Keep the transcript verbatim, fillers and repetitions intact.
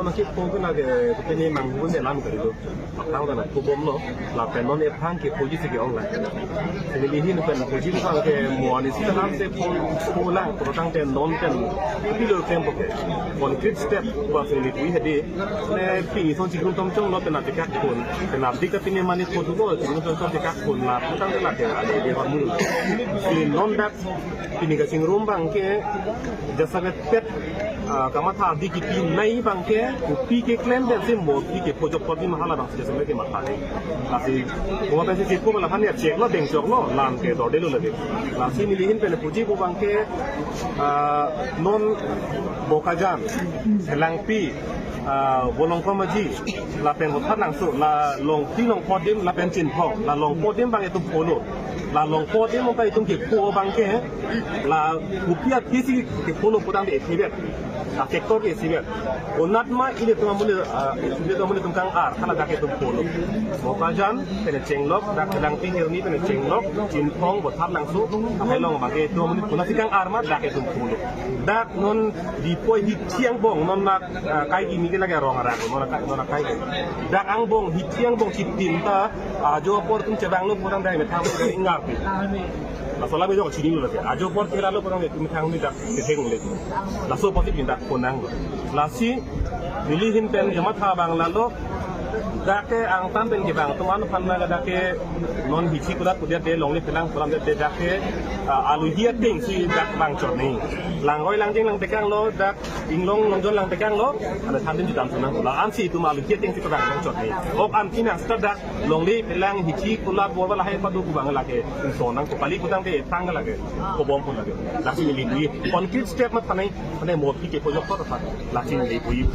Maki po ke lake pini manghu ne lam kali do. Aphrang ta na po bomlo, lapen non aphrang ke poji si ke-ong la. Sini lihin pen poji ko ke mo ani si lam si po, po lang, po tangte non pen pilo tempo ke. Concrete step ko sini lihin hedi. Ne pini son chikun tom chonglo pen atikak pun. Pen adik ka pini mani po dulo, chikun tom chong tikak pun la, po tangte lake, ade de hormul. Si non dak pini kachingrum abang ke, jasa ke pet, ah, kamatha adik kipi nai abang ke, kopi keklem pen si mo pi ke pojok poti mahala abang si jasa ke matha nai. Lasi, mo pen si sitpo mahala han ya cheklo, dengchoklo, lam ke dordelo lake. Lasi nelihin pen poji pu abang ke, ah, non Bokajan, Selangpi, ah, Volongkom Aji, lapen Vothatlangso, la Longpi Longpo adim, lapen Chinthong, la Longpo adim abang itum polo. La Longpo adim abang itum kepo abang ke, la kopi api si kepo lo pu tangte isi vet. La sector ke isi vet. Konat ma ilitum amonit, ah, ilitum amonit atum kang-ar, hala dak itum polo. Bokajan, pen chenglok, dak Selangpi Hirni pen chenglok, Chinthong, Vothatlangso, ahai along abang ke itum amonit konat si kang-ar ma, dak itum polo. Dak non Diphu hithi angbong, non mak, ah, kai kimi ke lake arong arak, non kai, non kai ke. Dak angbong, hithi angbong chitin ta, ajo apor itum chevanglo pu tangte methang ingarpi. Laso la bejok chinilo lake. Ajo apor kelalo pu tangte methang ni dak ketheng le. Laso apot si pini dak konang. Lasi, nelihin pen kamatha abang lalo, dak ke angtan pen kevang atum aphan na dak ke non hithi kulat kudiat de longle pelang kulam de dak ke, ah, aluhi ateng si dak vangchot nai. Langroi langjeng langtekanglo, dak inglong longjon langtekanglo, hala thandin jutam sunang. La-an si itum aluhi ateng si kevang vangchot nai. Ok an pini seta dak longle pelang hithi kulat borba lahai padu pu abang lake. Sonang ko pali pu tangte tang lake. Ko bom pu lake. Lasi neli bui. Concrete step matha nai, mane mo pi ke pojok poti aphan. Lasi neli bui.